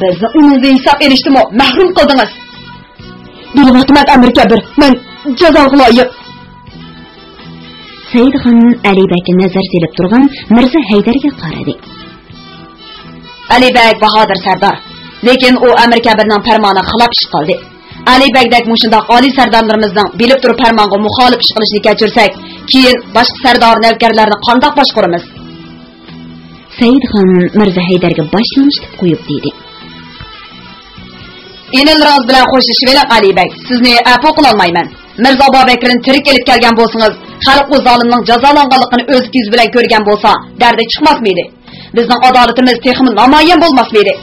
بىزنى ئۇنىڭدىن ھېساب ئېلىشتىنمۇ مەھرۇم قىلدىڭىز. بىلىۋاتىمەن، ئەمىر كەبىر، مەن جازاغا لايىق. سەئىدخان ئەلى بەگكە نەزەر سېلىپ تۇرغان مىرزا ھەيدەرگە قارىدى. ئەلى بەگ باھادىر سەردار، لېكىن ئۇ ئەمىر كەبىرنىڭ پەرمانىغا خىلاپ ئىش قىلدى. ئەلى بەگدەك مۇشۇنداق ئالىي سەردارلىرىمىزنىڭ بىلىپ تۇرۇپ پەرمانغا مۇخالىپ ئىش قىلىشىنى كەچۈرسەك، كېيىن باشقا سەردار نەۋكەرلەرنى قانداق باشقۇرىمىز؟ سەئىدخان مىرزا ھەيدەرگە باش لىڭشىتىپ قويۇپ دېدى. ئىنىلىرىڭىز بىلەن خوشلىشىۋېلىڭ، ئەلى بەگ. سىزنى ئەپۇ قىلالمايمەن. مىرزا بابەكرىنى تىرىك ئېلىپ كەلگەن بولسىڭىز، خەلق ئۇ زالىمنىڭ جازالانغانلىقىنى ئۆز كۆزى بىلەن كۆرگەن بولسا، دەردى چىقماسمىدى؟ بىزنىڭ ئادالىتىمىز تېخىمۇ نامايان بولماسمىدى؟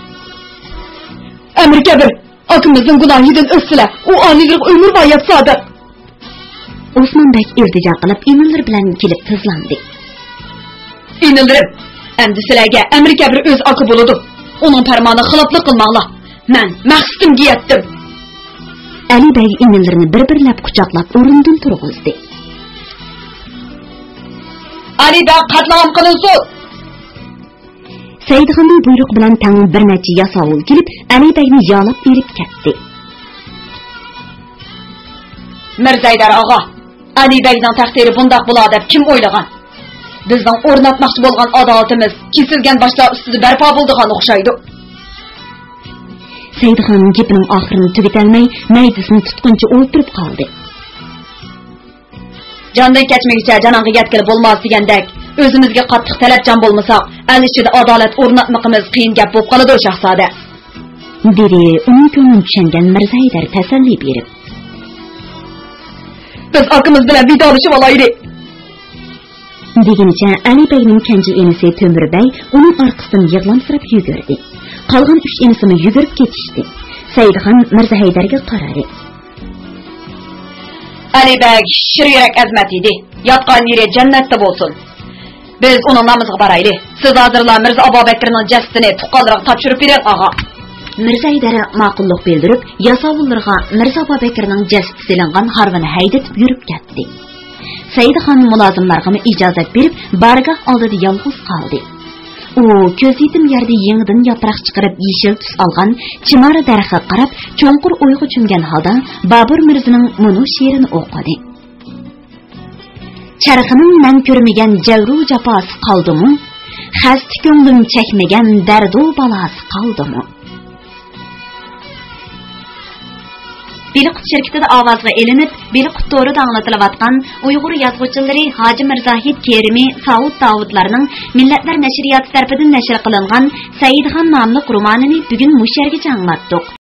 ئەمىر كەبىر، ئاكىمىزنىڭ گۇناھىدىن ئۆتسىلە، ئۇ ئالىيلىرىغا ئۆمۈر بايات سادىق. ئوسمان بەگ ئىلتىجا قىلىپ، ئىنىلىرى بىلەن كېلىپ تىزلاندى. ئىنىلىرىم، ئەمدى سىلەرگە ئەمىر كەبىر ئۆز ئاكا بولىدۇ. ئۇنىڭ پەرمانىغا خىلاپلىق قىلماڭلار. مەن مەقسىتىمگە يەتتىم. ئەلى بەگ ئىنىلىرىنى بىر-بىرلەپ قۇچاقلاپ ئورنىدىن تۇرغۇزدى. ئەلى بەگ قەتلىئام قىلىنسۇن! سەئىدخاننىڭ بۇيرۇقى بىلەن تەڭ بىر نەچچە ياساۋۇل كېلىپ، ئەلى بەگنى يالاپ ئېلىپ كەتتى. مىرزا ھەيدەر ئاغا، ئەلى بەگنىڭ تەقدىرى بۇنداق بولار دەپ كىم ئويلىغان؟ بىزنىڭ ئورناتماقچى بولغان ئادالىتىمىز كېسىلگەن باشلار ئۈستىدە بەرپا بولىدىغان ئوخشايدۇ. سەئىدخان گېپىنىڭ ئاخىرىنى تۈگىتەلمەي، مەيدىسىنى تۇتقىنىچە ئولتۇرۇپ قالدى. جاندىن كەچمىگۈچە جانانغا يەتكىلى بولماس دېگەندەك، ئۆزىمىزگە قاتتىق تەلەپچان بولمىساق، ئەل ئىچىدە ئادالەت ئورناتمىقىمىز قىيىن گەپ بولۇپ قالىدۇ، شاھزادە. دېدى ئۇنىڭ كۆڭلىنى چۈشەنگەن مىرزا ھەيدەر تەسەللى بېرىپ. بىز ئاكىمىز بىلەن ۋىدالىشىۋالايلى. دېگىنىچە ئەلى بەگنىڭ كەنجى ئىنىسى تۆمۈر بەگ ئۇنىڭ ئارقىسىدىن يىغلامسىراپ يۈگۈردى. قالغان ئۈچ ئىنىسىمۇ يۈگۈرۈپ كېتىشتى. سەئىدخان مىرزا ھەيدەرگە قارىدى. ئەلى بەگ شىر يۈرەك ئەزىمەت ئىدى. ياتقان يېرى جەننەتتە بولسۇن. بىز ئۇنىڭ نامىزىغا بارايلى. سىز ھازىرلا مىرزا ئابابەكرىنىڭ جەسىتىنى تۇغقانلىرىغا تاپشۇرۇپ بېرىڭ، ئاغا. مىرزا ھەيدەر ماقۇللۇق بىلدۈرۈپ، ياساۋۇللىرىغا مىرزا ئابابەكرىنىڭ جەسىتى سېلىنغان ھارۋىنى ھەيدىتىپ يۈرۈپ كەتتى. سەيدىخان مۇلازىملارغىمۇ ئىجازەت بېرىپ، بارگاھ ئالدىدا يالغۇز قالدى. ئۇ كۆز يېتىم يەردە يېڭىدىن ياپراق چىقىرىپ، يېشىل تۈس ئالغان چىمارا دەرىخىگە قاراپ، چوڭقۇر ئويغا چۆمگەن ھالدا بابۇر مىرزىنىڭ مۇنۇ شېئىرىنى ئوقۇدى. چەرخىنىڭ مەن كۆرمىگەن جەۋرۇ جاپاسى قالدىمۇ؟ خەستە كۆڭلۈم چەكمىگەن دەردۇ بالاسى قالدىمۇ؟ بېلىققۇت شىركىتىدە ئاۋازغا ئېلىنىپ، بېلىققۇت تورىدا ئاڭلىتىلىۋاتقان ئۇيغۇر يازغۇچىلىرى ھاجى مىرزاھىت كېرىمى، ساۋۇت داۋۇتلارنىڭ مىللەتلەر نەشرىياتى تەرىپىدىن نەشر قىلىنغان سەئىدخان ناملىق رومانىنى بۈگۈن مۇشۇ يەرگىچە ئاڭلاتتۇق.